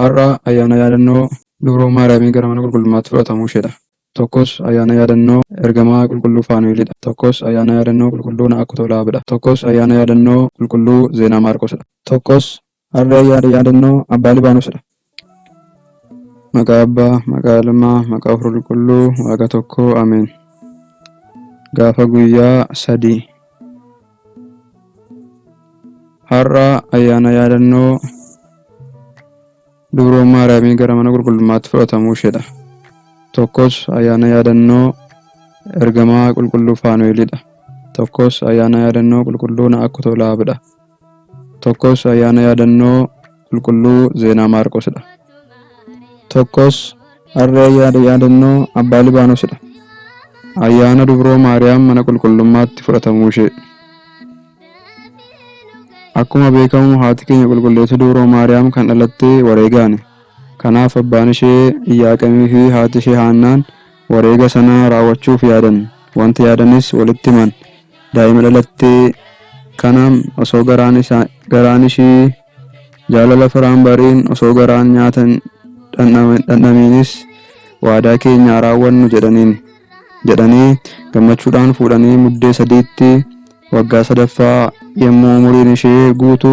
Har'a ayyaana yaadannoo Dubroo Maariyaamii gara mana qulqullummaatti fudhatamuu isheedha. Tokkos ayyaana yaadannoo ergamaa qulqulluu Faanu'eelidha. Tokkos ayyaana yaadannoo qulqulluu Na'akkutoo Laabidha. Tokkos ayyaana yaadannoo qulqulluu Zeenaa Maarqosidha. Tokkos har'a ayyaana yaadannoo Abbaa Libaanosidha. Maqaa Abbaa, maqaa Ilmaa, maqaa Hafuura Qulqulluu, Waaqa tokkoo, Ameen. Gaafa guyyaa 3. Har'a ayyaana yaadannoo Dubroo Maariyaamii gara mana qulqullummaatti fudhatamuu isheedha. Tokkos ayyaana yaadannoo ergamaa qulqulluu Faanu'eelidha. Tokkos ayyaana yaadannoo qulqulluu Na'akkutoo Laabidha. Tokkos ayyaana yaadannoo qulqulluu Zeenaa Maarqosidha. Tokkos har'a ayyaana yaadannoo Abbaa Libaanosidha. Ayyaana Dubroo Maariyaam mana qulqullummaatti fudhatamuu ishee. Akkuma beekamu haati keenya qulqulleettii Dubroo Maariyaam kan dhalatte wareegaani. Kanaaf abbaan ishee Iyyaaqemii fi haati ishee Haannaan wareega sana raawwachuuf yaadan. Wanta yaadanis walitti himan. Daa'ima dhalatte kana osoo garaan ishii jaalala firaan bariin osoo garaan nyaata hin dhandhamiinis waadaa keenya haa raawwannu jedhaniin. Jedhanii gammachuudhaan fuudhanii Muddee 3tti waggaa sadaffaa yommuu umuriin ishee guutu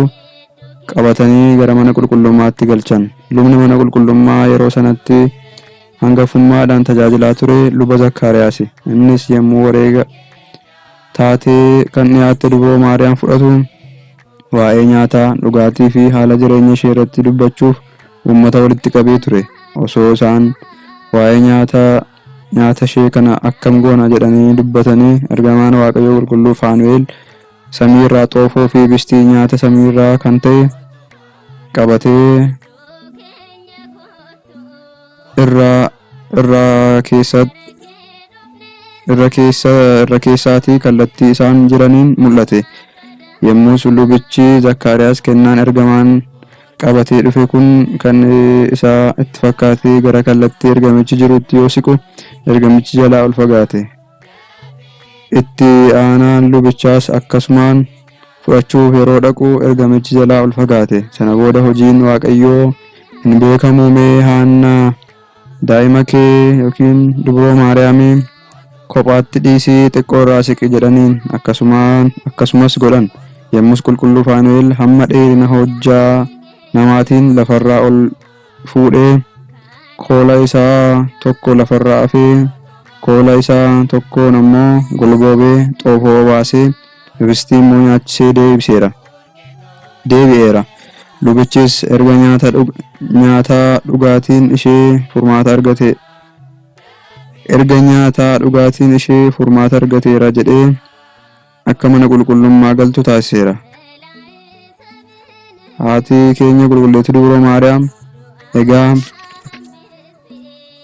qabatanii gara mana qulqullummaatti galchan. Lubni mana qulqullummaa yeroo sanatti hangafummaadhaan tajaajilaa ture luba Zakkaariyaasi. Innis yommuu wareega taatee kan dhiyaatte Dubroo Maariyaam fudhatu waa'ee nyaataa, dhugaatii fi haala jireenya ishee irratti dubbachuuf uummata walitti qabee ture. Osoo isaan waa'ee nyaata nyaata ishee kana akkam goona jedhanii dubbatanii ergamaan Waaqayyoo qulqulluu Faanu'eel samii irraa xoofoo fi bistii nyaata samii irraa kan ta'e qabatee irraa irraa keessa irra keessa irra keessaatii kallattii isaan jiraniin mul'ate. Yommus lubichi Zakkaariyaas kennaan ergamaan qabatee dhufe kun kan isaa itti fakkaatee gara kallattii ergamichi jirutti yoo siqu ergamichi jalaa ol fagaate. Itti aanaan lubichaas akkasumaan fudhachuuf yeroo dhaqu ergamichi jalaa ol fagaate. Sana booda hojiin Waaqayyoo hin beekamuu mee Haannaa daa'ima kee yookiin dubroo Maariyaamii kophaatti dhiisii xiqqoo irraa siqi jedhaniin akkasumaan akkasumas godhan. Yommus qulqulluu Faanu'el hamma dheerina hojjaa namaatiin lafarraa ol fuudhee koola isaa tokko lafarraa afee koola isaa tokkoon ammoo golboobee xoofoo obaasee hibistii immoo nyaachisee deebiseera. Deebi'eera. Lubichis erga nyaata nyaataa dhugaatiin ishee furmaata argate erga nyaataa dhugaatiin ishee furmaata argateera jedhee akka mana qulqullummaa galtu taasiseera. Haati keenya qulqulleettii Dubroo Maariyaam egaa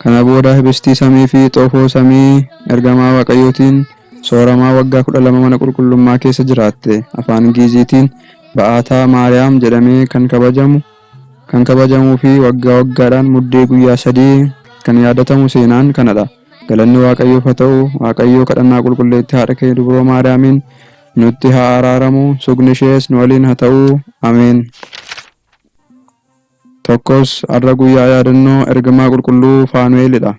kana booda hibistii samii fi xoofoo samii ergamaa Waaqayyootiin sooramaa waggaa 12 mana qulqullummaa keessa jiraatte. Afaan Giiziitiin Ba'aataa Maariyaam jedhamee kan kabajamu kan kabajamuu fi waggaa waggaadhaan Muddee guyyaa 3 kan yaadatamu seenaan kanadha. Galanni Waaqayyoof haa ta'u, Waaqayyoo kadhannaa qulqulleettii haadha keenya Dubroo Maariyaamiin nutti haa araaramu, sugni ishees nu waliin haa ta'u. Ameen. Tokkos har'a guyyaa yaadannoo ergamaa qulqulluu Faanu'eelidha.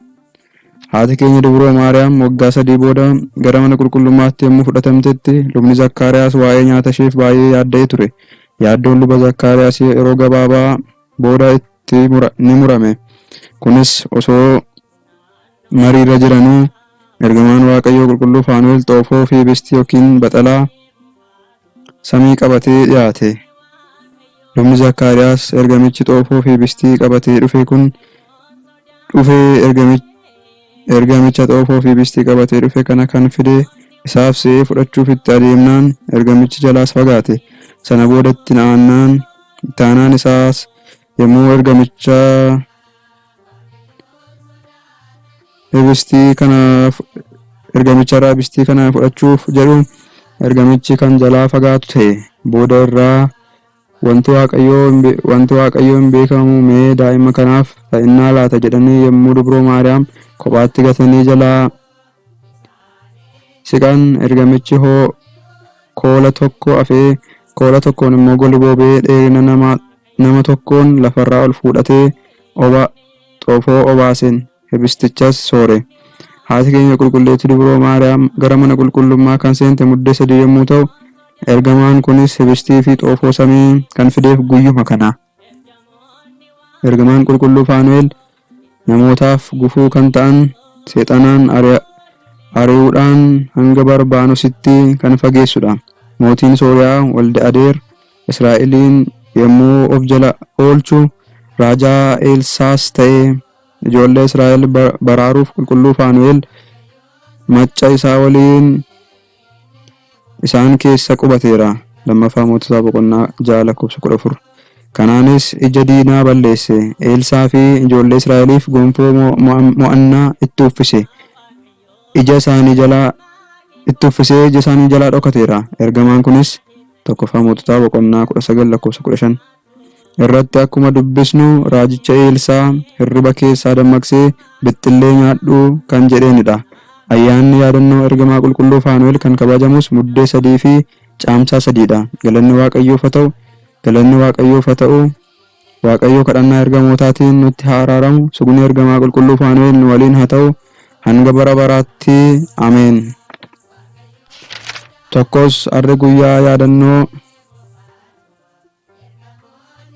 Haati keenya Dubroo Maariyaam waggaa 3 booda gara mana qulqullummaatti yommuu fudhatamtetti lubni Zakkaariyaas waa'ee nyaata isheef baay'ee yaadda'ee ture. Yaaddoon luba Zakkaariyaas yeroo gabaabaa booda itti ni murame. Kunis osoo mariirra jiranuu ergamaan Waaqayyoo qulqulluu Faanu'el xoofoo fi ibistii yookiin baxalaa samii qabatee dhiyaate. Lubni Zakkaariyaas ergamichi xoofoo fi ibistii qabatee dhufe kun dhufee ergamicha xoofoo fi ibistii qabatee dhufe kana kan fide isaaf se'ee fudhachuuf itti adeemnaan ergamichi jalaas fagaate. Sana booda itti aanaan isaas yommuu ergamicha Hibistii kana ergamicharraa hibistii kana fudhachuuf jedhu ergamichi kan jalaa fagaatu ta'e. Booda irraa wanti Waaqayyoo wanti Waaqayyoo hin beekamu mee daa'ima kanaaf ta'innaa laata jedhanii yommuu dubroo Maariyaam kophaatti gatanii jalaa siqan ergamichi hoo koola tokko afee koola tokkoon immoo golboobee dheerina nama nama tokkoon lafarraa ol fuudhatee oba xoofoo obaaseen hibistichas soore. Haati keenya Qulqulleettii Dubroo Maariyaam gara mana qulqullummaa kan seente Muddee 3 yommuu ta'u, ergamaan kunis hibistii fi xoofoo samii kan fideef guyyuma kana. Ergamaan Qulqulluu Faanu'el namootaaf gufuu kan ta'an seexanaan ari'uudhaan hanga Barbaanositti kan fageessudha. Mootiin Sooriyaa Walde Adeer Israa'eliin yommuu of jala oolchu raajaa Eelsaas ta'e ijoollee Israa'el baraaruuf Qulqulluu Faanu'el macca isaa waliin isaan keessa qubateera. Lammaffaa Moototaa boqonnaa 6 lakkoofsa 14. Kanaanis ija diinaa balleesse. Eelsaa fi ijoollee Israa'eliif gonfoo mo'annaa itti uffise. Ija isaanii jalaa itti uffisee ija isaanii jalaa dhokateera. Ergamaan kunis Tokkoffaa Moototaa boqonnaa 19 lakkoofsa 15 irratti akkuma dubbisnu raajicha Eelsaa hirriba keessaa dammaqsee bixxillee nyaadhu kan jedheenidha. Ayyaanni yaadannoo ergamaa qulqulluu Faanu'el kan kabajamus Muddee 3 fi Caamsaa 3 dha. Galanni Waaqayyoof haa ta'u! Galanni Waaqayyoof haa ta'u! Waaqayyo kadhannaa ergamootaatiin nutti haa araaramu. Sugni ergamaa qulqulluu Faanu'el nu waliin haa ta'u hanga bara baraatti. Ameen. Tokkos arri guyyaa yaadannoo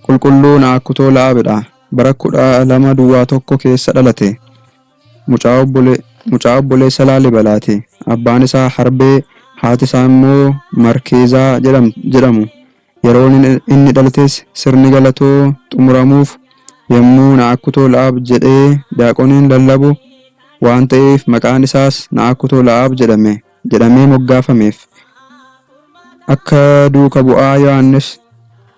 Qulqulluu Na'akkutoo La'aabidha. Bara 1201 keessa dhalate. Mucaa obboleessa Laalibalaati. Abbaan isaa Harbee, haati isaa immoo Markeezaa jedhamu. Yeroo inni dhalates sirni galatoo xumuramuuf yommuu Na'akkutoo La'aab jedhee daaqoniin lallabu waan ta'eef maqaan isaas Na'akkutoo La'aab jedhame jedhamee moggaafameef. Akka duuka bu'aa Yohaannis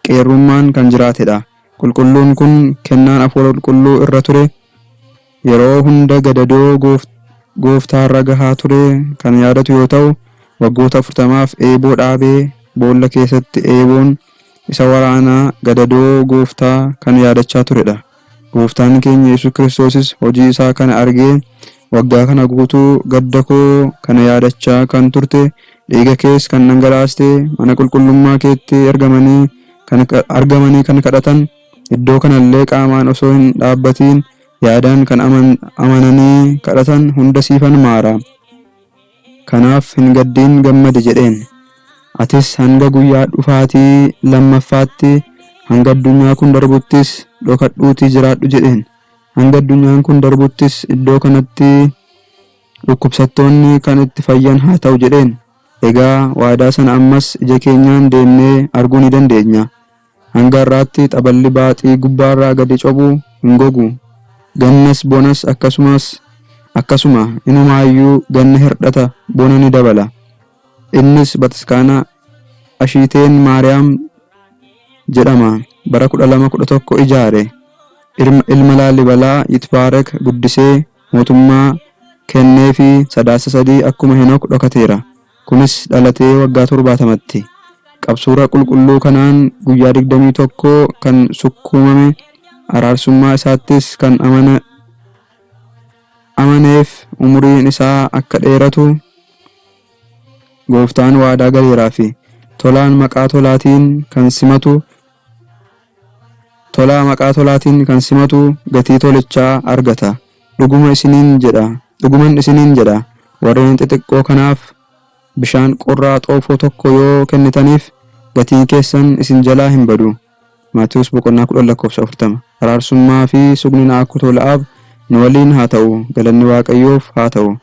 qeerrummaan kan jiraatedha. Qulqulluun kun kennaan Afuura Qulqulluu irra ture yeroo hunda gadadoo Gooftaarra gahaa ture kan yaadatu yoo ta'u, waggoota 40f eeboo dhaabee boolla keessatti eeboon isa waraanaa gadadoo Gooftaa kan yaadachaa turedha. Gooftaan keenya Yesuus Kiristoosis hojii isaa kana argee waggaa kana guutuu gadda koo kana yaadachaa kan turte, dhiiga kees kan dhangalaaste, mana qulqullummaa keetti argamanii kan kadhatan, iddoo kanallee qaamaan osoo hin dhaabbatiin yaadaan kan amananii kadhatan hunda siifan maara. Kanaaf hin gaddiin gammadi jedheen. Atis hanga guyyaa dhufaatii lammaffaatti, hanga addunyaa kun darbuttis dhokadhuutii jiraadhu jedheen. Hanga addunyaan kun darbuttis iddoo kanatti dhukkubsattoonni kan itti fayyan haa ta'u jedheen. Egaa waadaa sana ammas ija keenyaan deemnee arguu ni dandeenya. Hanga har'aatti xaballi baaxii gubbaarraa gadi cophu hin gogu. Gannas bonas akkasumas akkasuma inumaayyuu ganna hirdhata bona ni dabala. Innis bataskaana Ashiiteen Maariyaam jedhama. Bara 1211 ijaare. Ilma Laalibalaa Yitbaarek guddisee mootummaa kenneefii Sadaasa 3 akkuma Henok dhokateera. Kunis dhalatee waggaa 70tti. Qabsuura qulqulluu kanaan guyyaa 21 kan sukkuumame araarsummaa isaattis kan amaneef umuriin isaa akka dheeratu Gooftaan waadaa galeeraafi. Tolaan maqaa tolaatiin kan simatu Tolaa maqaa tolaatiin kan simatu gatii tolichaa argata. Dhuguma isiniin jedha, dhuguman isiniin jedha, warreen xixiqqoo kanaaf bishaan qorraa xoofoo tokko yoo kennitaniif gatiin keessan isin jalaa hin badu. Maatewos boqonnaa 10 lakkoofsa 40. Araarsummaa fi sugni Na'akkutoo La'aab nu waliin haa ta'u. Galanni Waaqayyoof haa ta'u.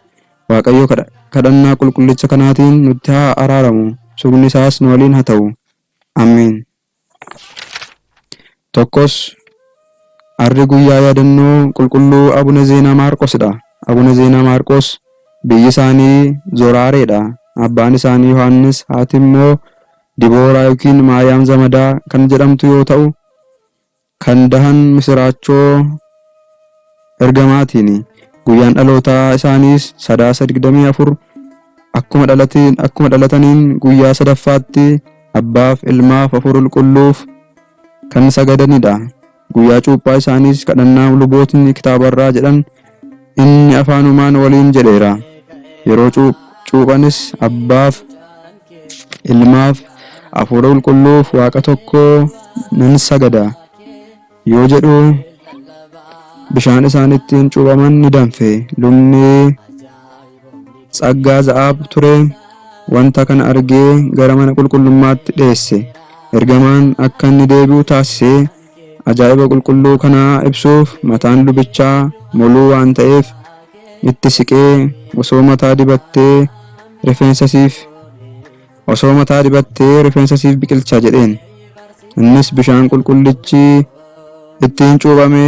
Waaqayyo kadhannaa qulqullicha kanaatiin nutti haa araaramu. Sugni isaas nu waliin haa ta'u. Ameen. Tokkos arri guyyaa yaadannoo qulqulluu Abuna Zeenaa Maarqosidha. Abuna Zeenaa Maarqos biyyi isaanii Zoraareedha. Abbaan isaanii Yohaannis, haati immoo Dibooraa yookiin Maariyaam Zamadaa kan jedhamtu yoo ta'u, kan dahan misiraachoo ergamaatiini. Guyyaan dhalootaa isaaniis Sadaasa 24 akkuma dhalatiin akkuma dhalataniin guyyaa sadaffaatti Abbaaf, Ilmaaf, Hafuura Qulqulluuf kan sagadanidha. Guyyaa cuuphaa isaaniis kadhannaa lubootni kitaabarraa jedhan inni afaanumaan waliin jedheera. Yeroo cuuphanis Abbaaf, Ilmaaf, Hafuura Qulqulluuf Waaqa tokko nan sagada. Yoo jedhu bishaan isaan ittiin cuuphaman ni danfe. Lubni Tsaggaa Za'aab ture wanta kana argee gara mana qulqullummaatti dheesse. Ergamaan akka inni deebi'u taasisee ajaa'iba qulqulluu kanaa ibsuuf mataan lubichaa moluu waan ta'eef itti siqee osoo mataa dibattee rifeensa siif osoo mataa dibattee rifeensa siif biqilcha jedheen. Innis bishaan qulqullichi ittiin cuuphame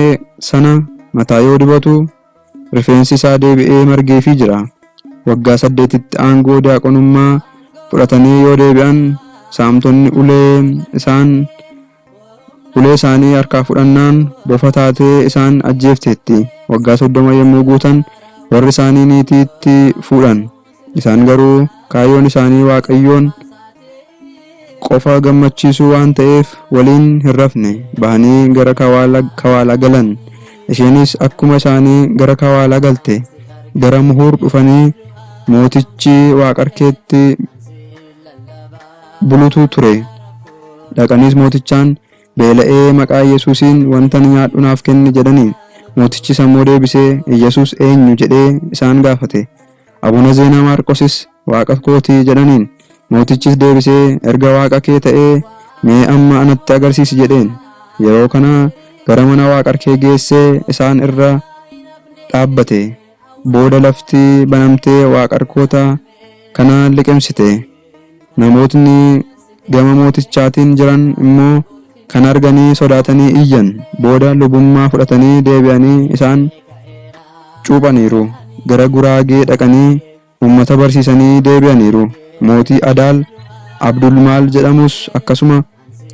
sana mataa yoo dibatu rifeensi isaa deebi'ee margeefii jira. Waggaa saddeetitti aangoo diyaaqonummaa fudhatanii yoo deebi'an saamtonni ulee isaan ulee isaanii harkaa fudhannaan bofa taatee isaan ajjeefteetti. Waggaa 30 yommuu guutan warri isaanii niitiitti fuudhan. Isaan garuu kaayyoon isaanii Waaqayyoon qofa gammachiisuu waan ta'eef waliin hin rafne. Bahanii gara kawaala galan. Isheenis akkuma isaanii gara kawaalaa galte. Gara Muhuur dhufanii mootichi Waaqarkeetti bulutu ture. Dhaqaniis mootichaan beela'ee maqaa Yesuusiin wanta nyaadhu naaf kenni jedhaniin. Mootichis ammoo deebisee Yesuus eenyu jedhee isaan gaafate. Abuna Zeenaa Maarqosis Waaqa kooti jedhaniin. Mootichis deebisee erga Waaqa kee ta'ee mee amma anatti agarsiisi jedheen. Yeroo kana gara mana Waaqarkee geessee isaan irra dhaabbate. Booda lafti banamtee Waaqarkoota kana liqimsite. Namootni gama mootichaatiin jiran immoo kan arganii sodaatanii iyyan. Booda lubummaa fudhatanii deebi'anii isaan cuuphaniiru. Gara Guraagee dhaqanii uummata barsiisanii deebi'aniiru. Mootii Adaal Abdulmaal jedhamus akkasuma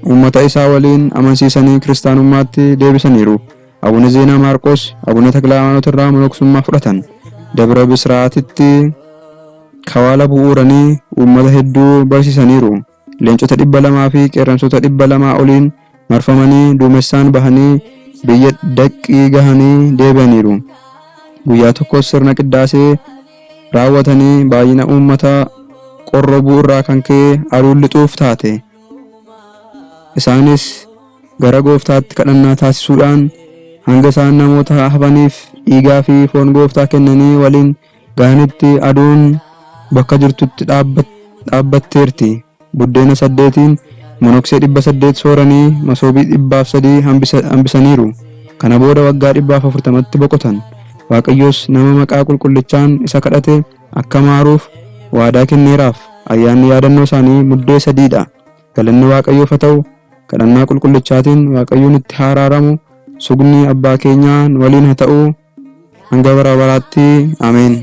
uummata isaa waliin amansiisanii kiristaanummaatti deebisaniiru. Abuna Zeenaa Maarqos Abuna Takla Hayimaanoot irraa monoksummaa fudhatan. Dabra Bisraatitti kawaala bu'uuranii uummata hedduu barsiisaniiru. Leencota 200 fi qeerramsoota 200 oliin marfamanii duumessaan bahanii biyya Daqqii gahanii deebi'aniiru. Guyyaa tokkos sirna qiddaasee raawwatanii baay'ina uummata qorrobuu irraa kan ka'e aduun lixuuf taate. Isaanis gara gooftaatti kadhannaa taasisuudhaan hanga isaan namoota hafaniif dhiigaa fi foon gooftaa kennanii waliin gahanitti aduun bakka jirtutti dhaabbatteerti. Buddeena saddeetiin monoksee 800 sooranii masoobii 103 hambisaniiru. Kana booda waggaa 140tti boqotan. Waaqayyos nama maqaa qulqullichaan isa kadhate akka maaruuf waadaa kenneeraaf. Ayyaanni yaadannoo isaanii Muddee 3dha. Galanni Waaqayyoof haa ta'u. Kadhannaa qulqullichaatiin Waaqayyoon itti haa araaramu. Sugni abbaa keenyaa nu waliin haa ta'u. Hanga bara baraatti. Ameen.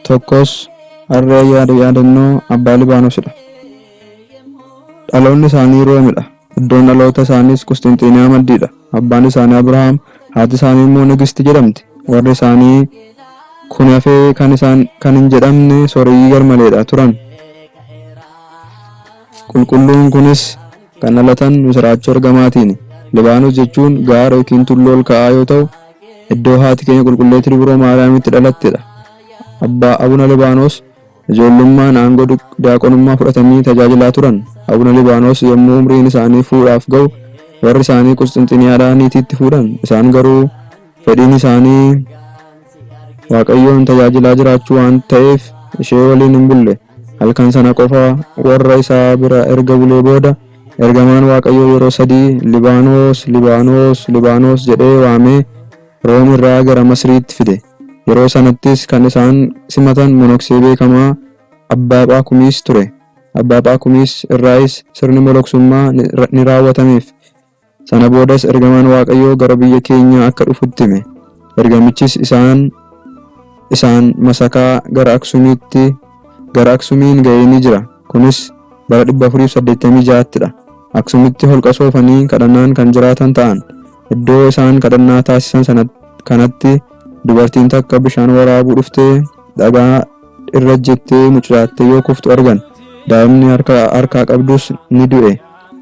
Tokkos harree yaada yaadannoo abbaa Libaanosidha. Dhaloonni isaanii Roomidha. Iddoon dhaloota isaaniis Qusxinxiiniyaa maddiidha. Abbaan isaanii Abrahaam, haati isaanii immoo Nigisti jedhamti. Warri isaanii kun hafee kan isaan kan hin jedhamne soreyyii garmaleedha turan. Qulqulluun kunis kan dhalatan misiraachoo ergamaatiini. Libaanos jechuun gaara yookiin tulluu ol ka'aa yoo ta'u, iddoo haati keenya qulqulleettii Dubroo Maariyaamitti dhalattedha. Abbaa Abuna Libaanos ijoollummaan aangoo diyaaqonummaa fudhatanii tajaajilaa turan. Abuna Libaanos yommuu umriin isaanii fuudhaaf ga'u warri isaanii Qusxinxiniyaadhaa niitiitti fuudhan. Isaan garuu fedhiin isaanii Waaqayyoon tajaajilaa jiraachuu waan ta'eef ishee waliin hin bulle. Halkan sana qofa warra isaa bira erga bulee booda ergamaan Waaqayyoo yeroo sadii Libaanos, Libaanos, Libaanos jedhee waamee Room irraa gara Masriitti fide. Yeroo sanattis kan isaan simatan monoksee beekamaa Abbaa Phaakumiis ture. Abbaa Phaakumiis irraayis sirni moloksummaa ni raawwatameef. Sana boodas ergamaan Waaqayyoo gara biyya keenyaa akka dhufu itti hime. Ergamichis isaan isaan masakaa gara Aksumiitti gara Aksumiin ga'ee ni jira. Kunis bara 486tti dha. Aksumitti holqa soofanii kadhannaan kan jiraatan ta'an. Iddoo isaan kadhannaa taasisan sana kanatti dubartiin takka bishaan waraabuu dhuftee dhagaa irra jettee mucucaattee yoo kuftu argan. Daa'imni harka harkaa qabdus ni du'e.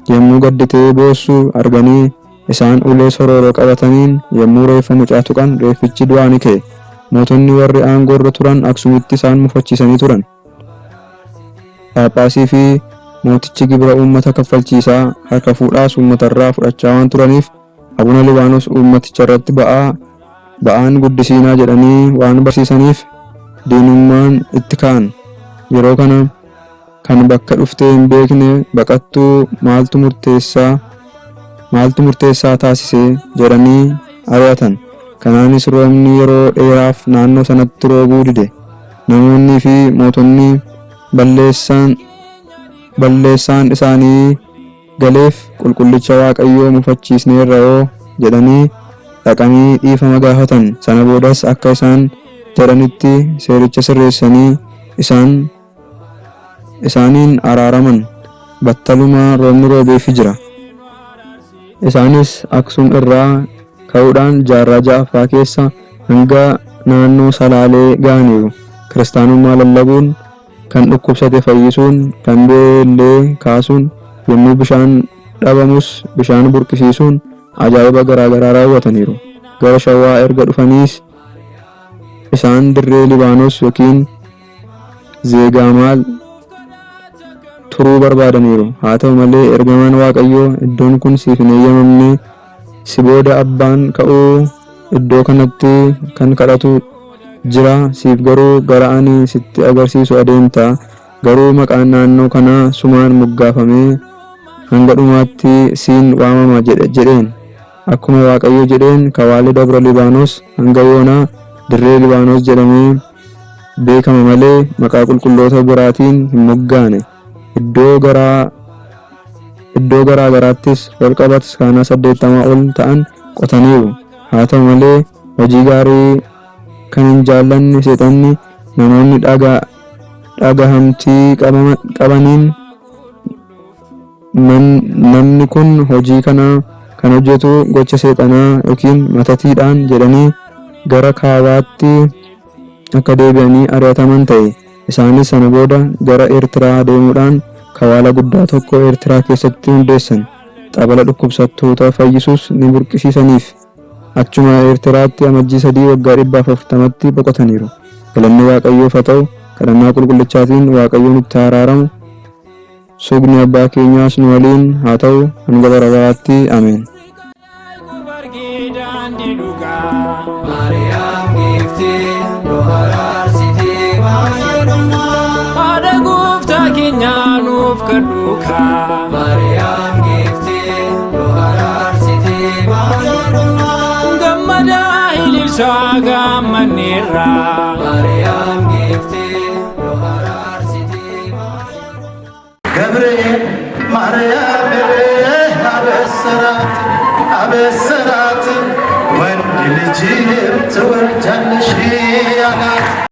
Yommuu gadditee boossu arganii isaan ulee sorooroo qabataniin yommuu reeffa mucaa tuqan reeffichi du'aa ni ka'e. Mootonni warri aangoo irra turan Aksumitti isaan mufachiisanii turan. Phaaphaasii fi Mootichi gibira uummata kaffalchiisaa, harka fuudhaas uummatarraa fudhachaa waan turaniif Abuna Libaanos uummaticharratti ba'aa ba'aan guddisiinaa jedhanii waan barsiisaniif diinummaan itti ka'an. Yeroo kana kan bakka dhuftee hin beekne baqattuu maaltu murteessaa maaltu murteessaa taasise jedhanii ari'atan. Kanaanis roobni yeroo dheeraaf naannoo sanatti roobuu dide. Namoonnii fi mootonni balleessaan balleessaan isaanii galeef qulqullicha Waaqayyoo mufachiisneerra'oo jedhanii dhaqanii dhiifama gaafatan. Sana boodas akka isaan jedhanitti seericha sirreessanii isaan isaaniin araaraman. Battaluma roobni roobeefii jira. Isaanis Aksum irraa ka'uudhaan jaarraa ja'affaa keessa hanga naannoo Salaalee ga'aniiru. Kiristaanummaa lallabuun, kan dhukkubsate fayyisuun, kan du'e illee kaasuun, yommuu bishaan dhabamus bishaan burqisiisuun ajaa'iba garaa garaa raawwataniiru. Gara Shawaa erga dhufaniis isaan dirree Libaanos yookiin Zeegaamaal turuu barbaadaniiru. Haa ta'u malee ergamaan Waaqayyoo iddoon kun siif hin eeyyamamne, si booda abbaan ka'uu iddoo kanatti kan kadhatu jira, siif garuu gara ani sitti agarsiisu adeemta. Garuu maqaan naannoo kanaa sumaan moggaafamee hanga dhumaatti siin waamama jedhe jedheen. Akkuma Waaqayyo jedheen Kawaalee Dabra Libaanos hanga yoonaa Dirree Libaanos jedhamee beekama malee maqaa qulqulloota biraatiin hin moggaane. Iddoo garaa iddoo garaa garaattis holqa bataskaanaa 80 ol ta'an qotaniiru. Haa ta'u malee hojii gaarii kan hin jaallanne seexanni namoonni dhaga dhagahamtii qabaniin namni kun hojii kana kan hojjetu gocha seexanaa yookiin matatiidhaan jedhanii gara kaabaatti akka deebi'anii ari'ataman ta'e. Isaanis sana booda gara Eertiraa deemuudhaan kawaala guddaa tokko Eertiraa keessatti hundeessan. Xabala dhukkubsattoota fayyisuus ni burqisiisaniif. Achuma Eertiraatti Amajjii 3 waggaa 140tti boqotaniiru. Galanni Waaqayyoof haa ta'u, kadhannaa qulqullichaatiin Waaqayyo nutti haa araaramu. Sugni abbaa keenyaas nu waliin haa ta'u hanga bara baraatti. Ameen. Maariyaam giiftii nu araarsitee baay'ee. Haadha gooftaa keenyaa nuuf kadhu kaa. Maariyaam giiftii nu araarsitee baay'ee. Gammadaa ililchaa gammanneerra. Maariyaam giiftii nu araarsitee baay'ee. ገብርኤል ማርያም አበሰራት አበሰራት ወንድ ልጅም ትወልጃለሽ አላት።